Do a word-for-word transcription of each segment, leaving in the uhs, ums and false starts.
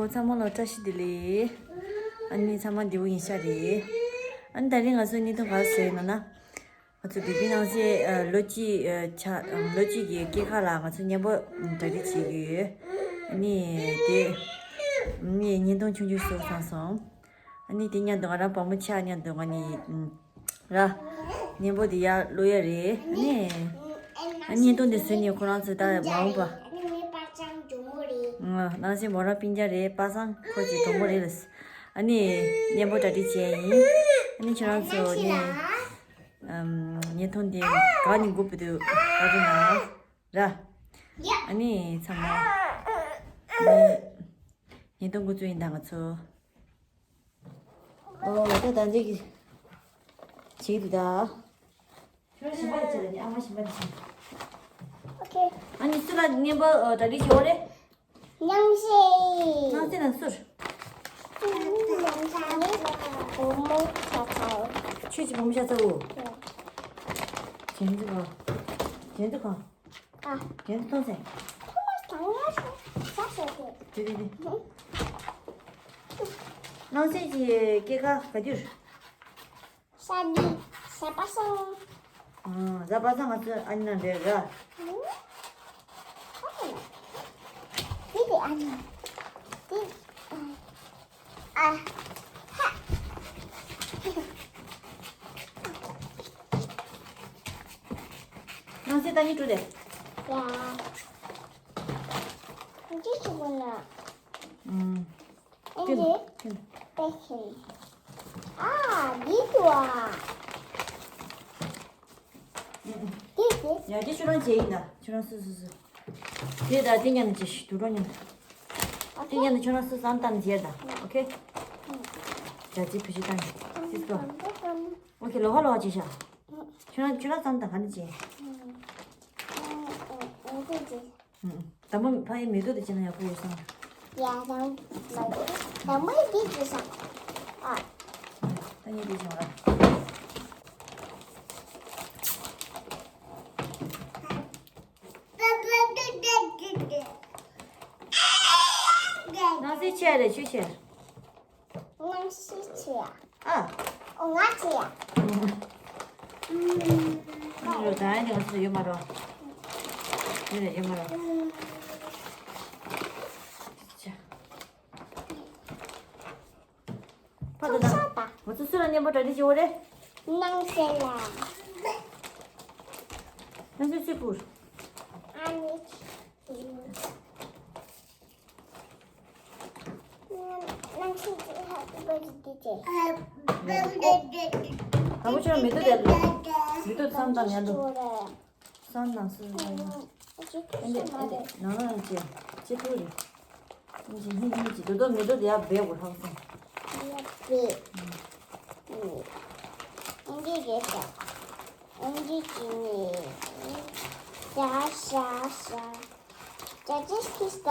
ཚང་མ་ལ་བཀྲ་ཤིས་བདེ་ལེགས། ཨ་ནི་ཚང་མ་བདེ་པོ་ཡིན་ཤག་རེད། ཨ་ནི་ད་རིང་ང་ཚོའི་བརྙན་ཐུང་ག་རེ་བཟོས་ཡོད་ན་ན། ང་ཚོ་བོད་པའི་ནང་བཞིན་ཨ་ལོ་གཅིག་ཨ་ཆ་ཨ་ལོ་གཅིག་གི་སྐྱེས་སྐར་ལ་ང་ཚོ་མཉམ་པོ་གྲ་སྒྲིག་བྱེད་ཀྱི་ཡོད། ཨ་ནི་དེ་ཨ་ནི་བརྙན་ཐུང་ཆུང་ཆུང་བཟོ་བསམ་སོང་། ཨ་ནི་དེ་མཉམ་དུ་ང་རང་བུ་མོ་ཆགས་མཉམ་དུ་ང་ནི་ར། མཉམ་པོ་དེ་ཡར་ཀློག་ཡ་རེད། ཨ་ནི་ཨ་བརྙན་ཐུང་དེ་བཟོས་ནས་ཁོ་རང་ཚོ་ད་མ་འོངས་པ། ནང་སེམས་མོ་རང་སྤུན་ཀྱག་རེད། པ་སངས་ཁོ་ཀྱི་གྲོགས་མོ་རེད་ལ། ཨ་ནི་མཉམ་པོ་གྲ་སྒྲིག་བྱས་ཡིན། ཨ་ནི་ཁྱེད་རང་ཚོ་ནི་བརྙན་ཐུང་དེ་ག་ནས་འགོ་བུད་དུ་ཨ་རུ་ན་ར། ཨ་ནི་ཚང་མ་ནི་བརྙན་ཐུང་འགོ་བཙུགས་ཡིན་ད་ང་ཚོ། ཨོ་ད་ད་འདི་གི་བྱེད་དུ་ད། ཁྱོད་ཞིམ་པ་དེ་བྱེད་ལ་ནི་ཨ་མ་ཞིམ་པ་དེ་བྱེད། ཨོ་ཁེ། ཨ་ནི་སུ་ལ་མཉམ་པོ་ཨོ་གྲ་སྒྲིག་བྱེད་འོ་རེད། སྣང་སྲིད། སྣང་སྲིད་ལ་སུར། སྣང་སྲིད་ནི་བུ་མོ་ཆགས་ཚར། ཁྱོད་ཀྱི་བུ་མོ་ཆགས་ཚར་འོ། ཡ། ཇེན་ཙི་ག་ཇེན་ཙི་ག་ཨ། དེ་ཚོ་ཚོང་ཟེར། ཁོ་མོ་གང་ཡང་ཤོག་ཟ་ཤོག་དེ། དེ་དེ་དེ། སྣང་སྲིད་ཀྱི་སྐྱེས་སྐར་ག་དུས། ས་འདི་ས་པ་སང་། ཨ་ཟ་པ་སང་ང་ཚོ་ཨ་ནི་ན་འདྲེ་ར། ཨ་ནི་ན། དེ་དེ་ཨ་ནི་ན། དེ། ཨ། ཨ། ཧ། སྣང་སྲིད་ད་ནི་འགྲོ་དེ། ཡ། འདི་ཆུ་བོ་ན། ཨུམ། ཨེ་འདི། ཏིན། ཏིན། པེ་ཤིན། ཨ། འདི་དུ་ཨ། ཨུམ་ཨུམ། འདི་འདི། ཡ་འདི་ཁྱོད་རང་བྱས་ཡིན་ད་ཁྱོད་རང་སུ་སུ་སུ། དེ་ད་དེ་ཉན་ནས་ཅི་ཞིག་དུ་རོ་ཉན། དེ་ཉན་ནས་ཁྱོད་རང་སུ་བསམ་བཏང་ནས་བྱས་ད། ཨོ་ཁེ། ད་ཅི་བུ་ཞིག་བཏང་ནས་ཅི་སོ། ཨོ་ཁེ་ལོ་ཧ་ལོ་ཧ་ཅི་ཤ། ཁྱོད་རང་ཁྱོད་རང་བསམ་བཏང་ག་ནས་བྱས། ཨུ་ཨུ་ཨུ་ཨུ། དང་པོ་ཕ་ཡི་མེ་ཏོག་དེ་བྱས་ན་ཡག་པོ་ཡོད་བསམ། ཡ་དང་། དང་པོ་དེ་བྱས་བསམ། ཨ། ད་ངས་དེ་བྱས་ར། སྣང་སྲིད་ཆེ་རེད་ཆུ་ཆེ། སྣང་སྲིད་ཆེ་ཡ། ཨ། ཨོ་ང་ཆེ་ཡ། ཨ་རོ་ད་ཡ་ནི་ང་ཚོ་ཡོད་མ་རོ། ཡོད་རེད་ཡོད་མ་རོ། ཕ་དང་ད་ང་ཚོ་སུ་ལ་མཉམ་པོ་གྲ་སྒྲིག་བྱེད་འོ་རེད། སྣང་སྲིད་ལ། སྣང་སྲིད་སུས་ཕུར། ཨ་ནི། སྣང་སྲིད་ཀྱི་ཧ་པི་བར་ཐི་ཌེ་ཅེ། དང་པོ་ཁྱོད་མེ་ཏོག་དེ་མེ་ཏོག་བསམ་དང་ཉན་འདུག་བསམ་ནང་སུ་ཡིན་ན་ཡང་ཨེ་འདི་ཨེ་འདི་ནང་ལ་ཡང་ཅི་ཅི་ཐུག་རེད། ཨེ་ཅི་ཧི་ཧི་ཅི་དོ་དོ་མེ་ཏོག་དེ་ཡར་སྦས་དགོས་ཧ་གོ་སོང་། ཡར་སྦས། ཨེ་འདི་རེད་ཤག་ཨེ་འདི་ཅི་ནི། ཤ་ཤ་ཤ། ཇ་ཇེས་ཁིས་ཀ།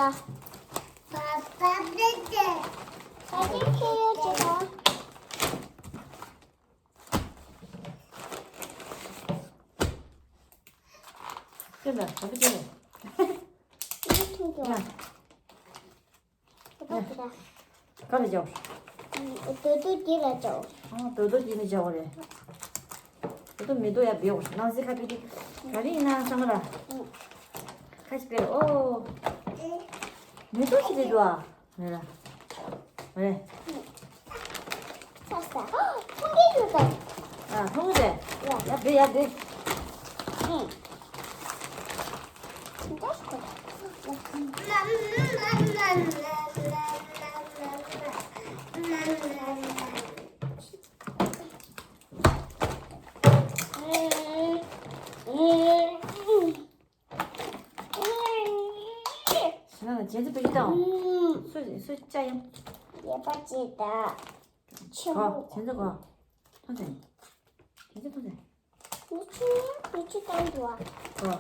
པ་པ་བེ་བེ། ཇ་ཇེས་ཁི་ཡོད་ཅི་ཀ། ཅི་ལ་ད་བུ་ཅི་ལ། ཡིད་ཐུང་ཐུང་། ཡ། ད་ད་ད། ག་ལ་བྱའོ། དོ་དོ་དེ་ལ་བྱའོ། ཨ་དོ་དོ་དེ་ལ་བྱའོ་རེད། དོ་དོ་མེ་ཏོག་ཡ་བེའོ་ནང་སེ་ཁ་པི་དེ། ག་རེ་ཡིན་ན་སང་ར། ཁ་ཅིག་པེ་ཨོ། མེ་ཏོག་ཅིག་རེད་འདུག་ཨ། རེད་ར། རེད། ཚ་ས། ཐུང་གི་ཡོད་ཀ། ཨ་ཐུང་གི་རེད། ཡ། ཡ་བེ་ཡ་བེ། ཨུ། ཞི་ལ་ལ་ཇེན་ཙི་བེ་ཅི་དང་། སུ་སུ་ཅ་ཡང་། ཡོད་པ་ཅི་ད། ཆེན་པོ། ཇེན་ཙི་གོ། ཐོན་ཟེར། ཇེན་ཙི་ཐོན་ཟེར། མི་ཆུ་མི་ཆུ་བཏང་འདུག་ཨ། གོ།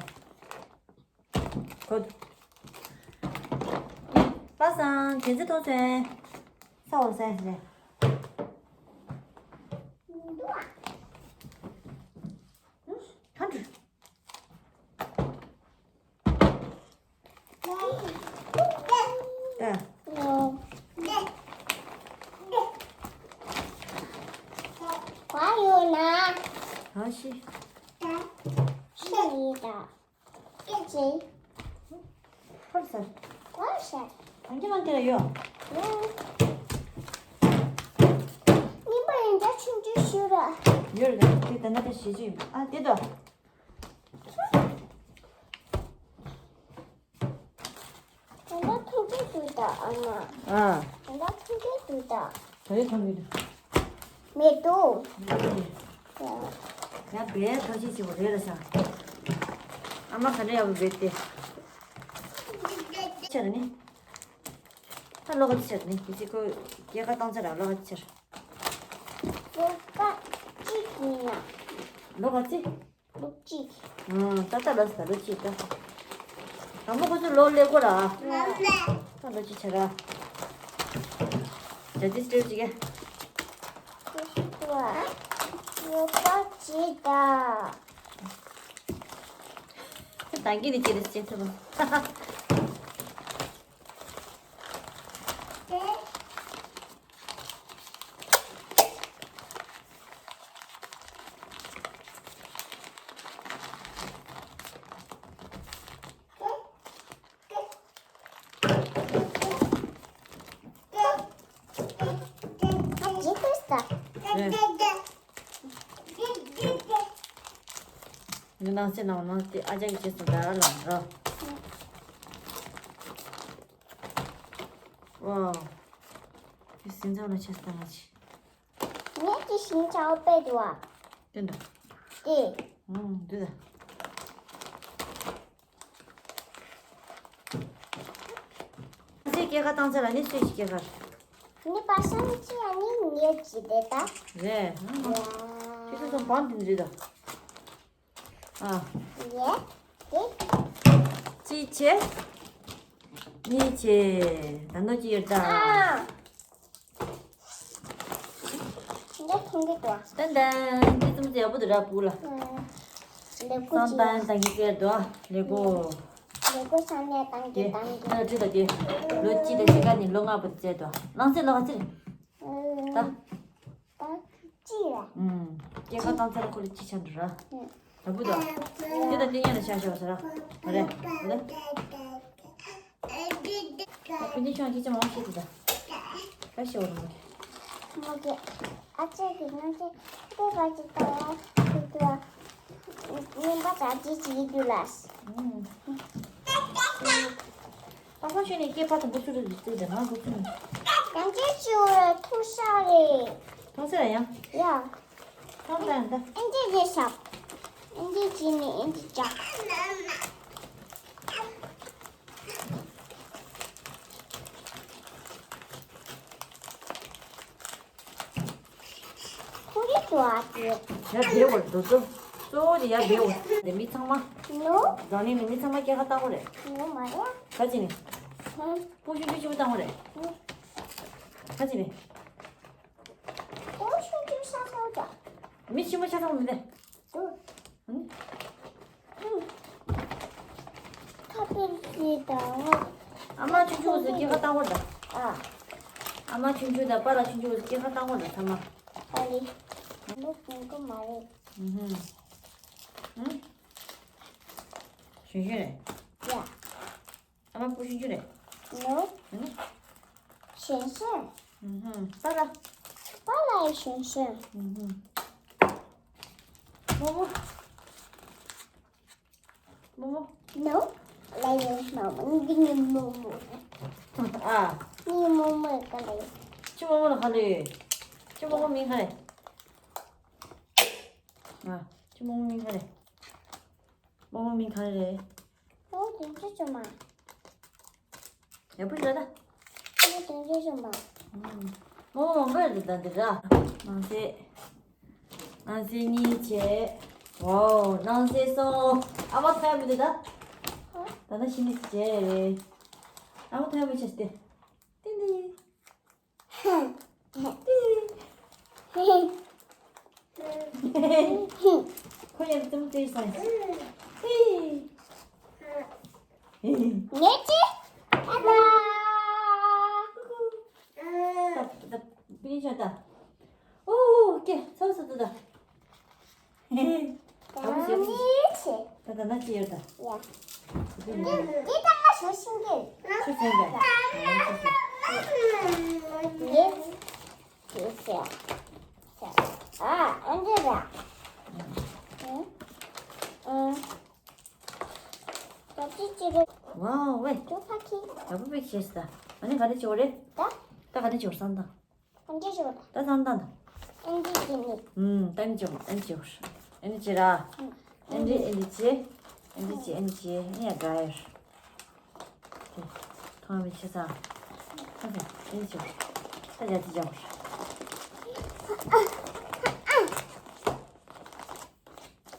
གོ། པ་སངས་ཇེན་ཙི་ཐོན་ཟེར། ས་འོག་ཟེར་ཟེར། མི་འདུག་ཨ། ཁ་འདྲུ། ཨ། ཤི། ད་ཤི་ཡི་ད། སྐད་ཆེ། ཧོར་ཟེར། ཧོར་ཟེར། གང་གི་མང་གི་ར་ཡོད། ཡ། ཉིན་པ་ཡིན་ད་ཆུང་ཆུང་ཞུ་ར། ཡོད་རེད། དེ་ད་ན་དེ་ཞེ་ཆུ་ཡིན་པ། ཨ་དེ་དོ། ད་ལྟ་ཐུག་གི་འདུག་ད་ཨ་མ། ཨ། ད་ལྟ་ཐུག་གི་འདུག་ད། ག་རེ་ཐོན་གྱི་འདུག་མེད་འདུག་མེད་འདུག་ཡ། ཡ་བས་ཐོ་ཤི་ཆེ་བོ་རེད་ལ་ཤ། ཨ་མ་ག་འདྲ་ཡག་པོ་བས་ཏེ། ཆར་ནི། ད་ལོ་ག་ཚོད་ཆར་ནི་དེ་ཚེ་ཁོ་སྐྱེས་ཁ་བཏང་ཚར་ར་ལོ་ག་ཚོད་ཆར། ལོ་ཀ་གཅིག་ཡིན་ན། ལོ་ག་ཚོད། ལོ་གཅིག་ཨང་། ད་ལྟ་ལ་ཟ་ལོ་གཅིག་ད། དང་པོ་ཁོ་ཚོ་ལོ་ལེགས་པོ་ར། ད་ལོ་གཅིག་ཆ་ར། ཇ་ཏི་སྤྲེལ་གཅིག་ག་ལོ་ཀ་གཅིག་ད། ད་གིན་ནི་ཅི་རེད་ཅེས་ཐུབ། འདི་ནང་སེ་ནང་ནང་དེ་ཨ་ཅག་གི་རྗེས་སུ་འདར་ལངས་རོ། ཝའོ། དེ་སེམས་ཚང་ལ་ཆེ་སྟངས་ལ་ཆེ། ངས་ཀྱི་ཤིང་ཆའོ་པེ་འདུག་བ། དེ་འདྲ། དེ། ཨང་། འདི་ད། ཚེ་སྐྱེས་ཁ་བཏང་ཚེ་ལ་ནི་སུས་ཀྱི་སྐྱེས་ཁ་རེད། ནི་པ་སང་ཅི་ཡ་ནི་ངས་ཀྱི་དེ་ད། རེད། ཨང་། ཡ། ཁྱེད་ཚོ་ཚོ་བང་དེ་འདྲི་ད། ཨ། ཡེ། དེ། གཅིག་བྱས། གཉིས་བྱས། ད་ནོ་གཅིག་ཡོད་ད། ཨ། འདི་ཁེངས་ཀྱི་འདུག་ཏན་ཏན། འདི་ཙམ་ཙམ་ཡག་པོ་འདུག་ར་སྤུ་ལ། ཨ། ལེགས་པོ་བསམ་ཅིག་པ་ཡང་ད་གི་ཟེར་འདུག་ལེགས་པོ། ལེགས་པོ་ས་ནས་བཏང་གི་བཏང་གི། ད་ཁྲིད་ད་དེ། ལོ་གཅིག་དང་ཕྱེད་ཀ་ནས་ལོ་ལྔ་བར་ཟེར་འདུག་ནང་སེ་ལོ་ག་ཚོད་རེད། ཨ། ད། ད་ཅི་ལ། ཨུམ། སྐྱེས་ཁ་བཏང་ཚར་ཁོ་ལ་ཅི་ཆ་འགྲོ་ར། ཨུམ། ད་བུ་དོ། དེ་དང་དེ་གཉིས་ལ་ཤ་ཤ་བ་ཟེར་ར། ད་རེ། ད་རེ། ད་ཕུ་ཏི་ཤོང་ཁྱི་ཆ་མང་ཤེས་དེ་ད། ཁ་ཤེས་བ་རུང་། མོ་གི། ཨ་ཅེ་གི་ནང་གི་ཁུ་པ་ཅི་ད་ཡ་ཁུ་ཏུ། ཉིན་པ་ད་ཅི་ཅི་ཡི་དུ་ལ། ཨུམ། ཨ་ཁོ་ཆོས་ནས་སྐྱེས་པ་དང་འགོ་ཚུགས་རེད་ཟེར་ཏེ་ང་འགོ་ཚུགས་ནས། ཡང་ཅི་ཅི་བ་ཐུག་ས་རེད། ཐུག་ས་རེད་ཡང་། ཡ། ཐུག་ས་རེད་ད། ཨེ་འདི་རེད་ཤག་ཨེ་འདི་ཅི་ནི་ཨེ་འདི་ཅག་ཁོང་གིས་འགྲོ་བ་དེ། ཡ་བདེ་བར་འགྲོ་ཚོ། གཙོ་བོ་དེ་ཡ་བདེ་བར། དེ་མི་ཚང་མ། ནོ། འཛམ་གླིང་ནས་མི་ཚང་མ་སྐྱེ་ཁ་བཏང་གི་རེད། ནོ་མ་རེད། ག་ཅི་ནས། ཧུམ། སྤུ་ཤུ་ཤུ་ཤུ་བཏང་གི་རེད། ཧུམ། ག་ཅི་ནས། སྤུ་ཤུ་ཤུ་ཤ་ཤ་བཏང་། མི་ཤི་མོ་ཤ་ཚང་མི་འདུག་ཁ་པེ་ཅི་དང་། ཨ་མ་ཆུང་ཆུང་ཚོ་སྐྱེ་ཁ་བཏང་བ་དང་། ཨ། ཨ་མ་ཆུང་ཆུང་དང་པཱ་ལགས་ཆུང་ཆུང་ཚོ་སྐྱེ་ཁ་བཏང་བ་དང་ཚང་མ། ཨ་ལི། འདི་ཡིན་གི་མ་རེད། ཨུ་ཧུམ། ཨུ། གཞོན་གཞོན་རེད། ཡ། ཨ་མ་སྤུ་ཆུང་ཆུང་རེད། ནོ། ཨུ། གཞོན་གཞོན། ཨུ་ཧུམ། པཱ་ལགས། པཱ་ལགས་ཡི་གཞོན་གཞོན། ཨུ་ཧུམ། རྨོ་མོ། རྨོ་མོ། ནོ། ལ་ཡོད་རྨོ་མོ། འདི་ངའི་རྨོ་མོ། ཨ། ངའི་རྨོ་མོ་ག་ལ་ཡོད། ཁྱོད་རྨོ་མོ་ལ་ག་ལ་ཡོད། ཁྱོད་རྨོ་མོ་མིང་ག་རེ། ཨ། ཁྱོད་རྨོ་མོ་མིང་ག་རེ། རྨོ་མོ་མིང་ག་རེ་རེད། ཨོ་དེ་ཚོ་ཚོ་མ། ཡག་པོ་ཞིག་ལ་ད། ཨོ་དེ་ཚོ་ཚོ་མ། ཨུམ། རྨོ་མོ་མང་པོ་ཡོད་ད་འདི་ར། ནང་སེ། ནང་སེ་གཉིས་བྱས། ཝའོ་ནང་སེ་གསུམ། ཨ་མ་ཐོན་མི་འདུག་ད། ད་ནི་ཤི་ནི་བྱས། ཨ་མ་ཐོན་མི་བྱས་ཏེ། ཏིང་ཏིང་། ཁོ་ཡང་ཙམ་ཙེ་སོང་། ངས་ཅི། ཨ་ད། ད་ད་པིན་ཤ་ད། ཨོ་ཀེ་ཚོ་སུ་ད། ད་ནི་ཆེ། ད་ད་ན་ཅི་ཡོད་ད། ཡ། དེ་ད་ང་ཞོ་ཤིང་གི། ཆུ་ཚན་པས། ཡེ། ཡེ་ཤ། ཨ་ཨ་འདི་ར། ཨ། ཨ། ད་ཅི་ཅི་རེད། ཝའོ་ཝེ། ཅོ་ཕ་ཁི། ད་བུ་བེག་ཤེས་ད། ཨ་ནི་ག་རེ་ཅོ་རེད། ད། ད་ག་རེ་ཅོ་སང་ད། ཨ་འདི་ཅོ་ད། ད་སང་ད་ད། ཨ་འདི་ཅི་ནི། ཨུམ། ད་ནི་ཅོ། ཨ་ནི་ཅོ། ཨ་ནི་ཅི་ར། ཨ་འདི་ཨ་ནི་ཅི། ཨ་འདི་ཅི་ཨ་ནི་ཅི་ཨ་ནི་ཡ་ག་ཡར། ཐོང་མི་ཆེ་ས། ཨ་ནི་ཅོ། ད་ཅ་ཅི་ཅོ།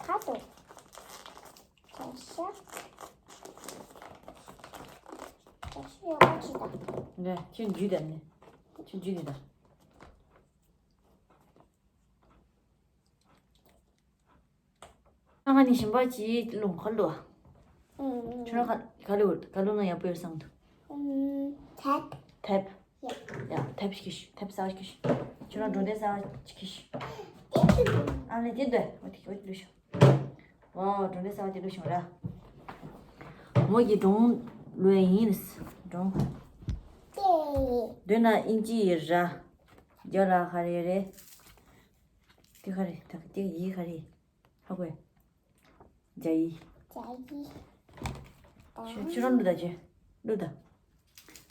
ཁ་ཏོ། བྱ་ཤ། བྱ་ཤ་ཡོད་པ་ཅི་དང་། ལེ། ཁྱོད་འཇུས་དང་ནི། ཁྱོད་འཇུས་ནི་དང་། ང་ནི་ཞིམ་པ་ཅིག་ལུང་ཁ་ལུ། ཁྱོད་རང་ཁ་ལུ་ཁ་ལུ་ན་ཡག་པོ་ཡོད་བསམ་འདུག་ཐེབ། ཐེབ། ཡ། ཡ་ཐེབ་ཞིག་ཤི། ཐེབ་གསར་ཞིག་ཤི། ཁྱོད་རང་སྒྲོ་འདེབས་གསར་ཞིག་ཤི། ཨ་ལེ་དེ་འདོད། འོ་དེ་འོ་དེ་ལུས་ཤོག་ཝའོ། སྒྲོ་འདེབས་གསར་པ་དེ་ལུས་ཤོག་ར། མོ་གི་སྒྲུང་ལུས་ཡིན། སྒྲུང་། དེ། འདོད་ན་ཨིན་ཇི་ཡི་ར། རྒྱ་ལ་ག་རེ་རེད། དེ་ག་རེ། ད་དེ་ཡི་ག་རེ། ཧ་གོ་ཡ། རྒྱ་ཡིག་རྒྱ་ཡིག་ཁྱོད་ཁྱོད་རང་ལུས་ད་ཁྱོད། ལུས་ད།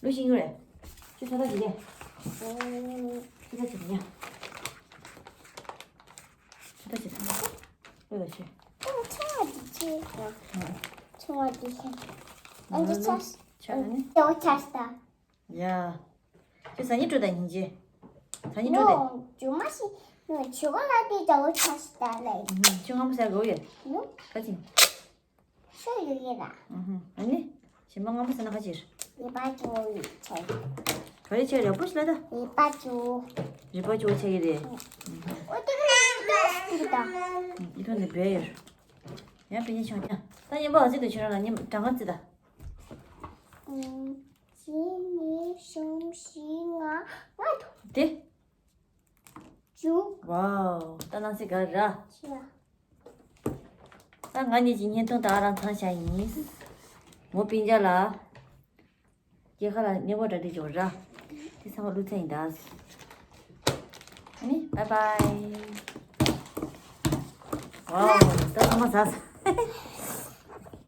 ལུས་ཤིང་གི་རེད། ཁྱོད་ཚོད་ལྟ་བྱེད་དེ། ཚོད་ལྟ་བྱེད་དེ་ཡ། ཚོད་ལྟ་བྱེད་དེ། ལུས་ད་ཁྱོད། ཆུང་བ་དེ་ཆེ། ཆུང་བ་དེ་ཆེ། ཨ་འདི་ཆ། ཆ་ནི། ཡོ་ཆ་སྟ། ཡ། ཁྱོད་ཟ་སྙིང་བྲོ་དང་སྙིང་རྗེ། ཟ་སྙིང་བྲོ་དེ། ནོ། ཇོ་མ་ཤི། ནོ་ཆུ་གོ་ལ་དེ་ཇོ་ཆ་ཤི་ད་ལེ། ཁྱོད་སྔ་མོ་ཟ་གོ་ཡོད། ནོ། ཁ་ཅིང་། ཤོ་ཡོད་ཡོད་ར། ཨ་ནི། ཞིམ་པ་སྔ་མོ་ཟ་ན་ཁ་ཅིར། ལེ་པ་ཇོ་ཡི་ཆ། ག་རེ་ཆ་ར་པོ་ཤི་ལ་ད། ལེ་པ་ཇོ། རི་པ་ཇོ་ཆ་གི་རེད། འོ་དེ་ག་ནས་ད་ཤི་ད། ཨི་ཐོན་ནས་བེ་ཡོད། ཡང་པེ་ཉི་ཆང་ཀྱང་། ད་ཉིན་པ་ཨ་ཙི་དུ་ཁྱོད་རང་ལ་ཉིན་གྲངས་ཀ་ཙི་ད། གཅིག་གཉིས་གསུམ་བཞི་ལྔ་ལྔ་དང་། དེ། བཅུ། ཝའོ། ད་ནང་སྲིད་ག་ར། བཅུ། ད་ང་གཉིས་ཀྱི་བརྙན་ཐུང་ད་རང་ཚང་བྱ་ཡིན། མོ་སྤུན་ཀྱག་ལ། སྐྱེས་ཁ་ལ་མཉེས་པོ་འདྲ་འདྲ་འཇོག་ར། དེ་ཚང་མ་བླུགས་ཚར་ཡིན་ད། ཨ་ནི་བཱའི་བཱའི། ཝའོ། ད་ཚང་མ་ཟ་ས།